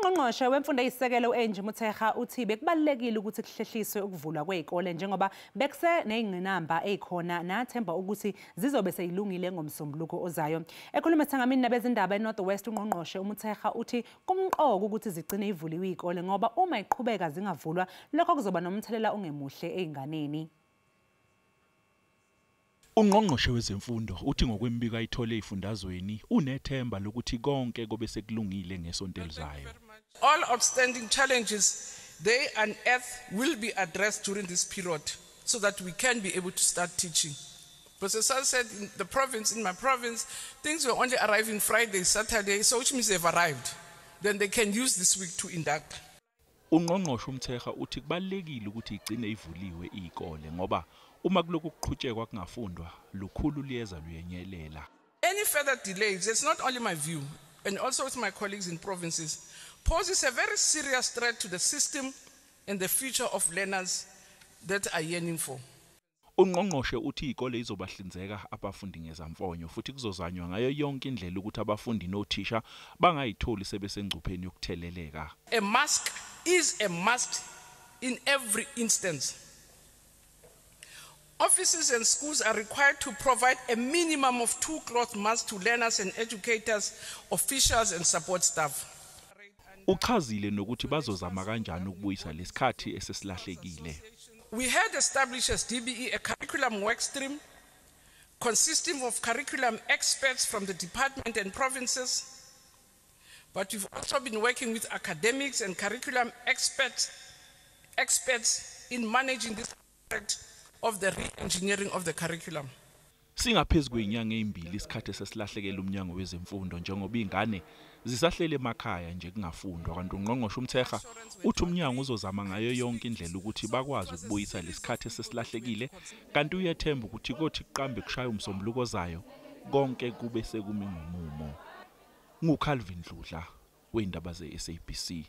Ungqongqoshe wemfundo eyisisekelo u-Angie Motshekga uthi bekubalulekile ukuthi kuhlehliswe ukuvulwa kwezikole njengoba bekuse nezingqinamba ezikhona nathemba ukuthi zizobe seyilungile ngomsombuluko ozayo. Ekhuluma esithangamini nabezindaba eNorth West, ungqongqoshe uMotshekga uthi kumqoka ukuthi zigcine ivuliwe izikole ngoba uma iqhubeka zingavulwa lokho kuzoba nomthelela ongemuhle ezinganeni. Ungqongqoshe wezemfundo uthi ngokwembiko ayithole ezifundazweni unethemba lokuthi konke kobe sekulungile ngesonto elizayo. All outstanding challenges they unearth will be addressed during this period so that we can be able to start teaching. Because as I said, in the province, in my province, things were only arriving Friday, Saturday, so which means they've arrived. Then they can use this week to induct. Ungqongqoshe uMotshekga uthi kubalulekile ukuthi igcine ivuliwe izikole ngoba uma kuloku kuqhutshekwa kungafundwa lukhulu liyeza luyenyelela. Any further delays, it's not only my view, and also with my colleagues in provinces, poses a very serious threat to the system and the future of learners that are yearning for. Ungqongqoshe uthi izikole izobahlinzeka abafundi ngezamfonyo futhi kuzozanywa ngayo yonke indlela ukuthi abafundi nothisha bangayitholi sebesengcupheni yokutheleleka. A mask is a must in every instance. Offices and schools are required to provide a minimum of 2 cloth masks to learners and educators, officials and support staff. Uchazile nokuthi bazozama kanjani ukubuyisa lesikhathi esesilahlekile. We had established as DBE a curriculum work stream consisting of curriculum experts from the department and provinces, but we've also been working with academics and curriculum experts in managing this project of the re-engineering of the curriculum. Singaphezulu kwezinyanga ezimbili isikhathi esesilahlekela umnyango wezemfundo njengoba ingane zisahlele emakhaya nje kungafundwa, kanti ungqongqoshe uMotshekga uthi umnyango uzozama ngayo yonke indlela ukuthi bakwazi ukubuyisa lesikhathi esesilahlekile, kanti uyethemba ukuthi kothi kuqambe kushaya umsombuluko ozayo konke kube sekumi ngomumo. NguCalvin Dludla wendaba ze-SABC.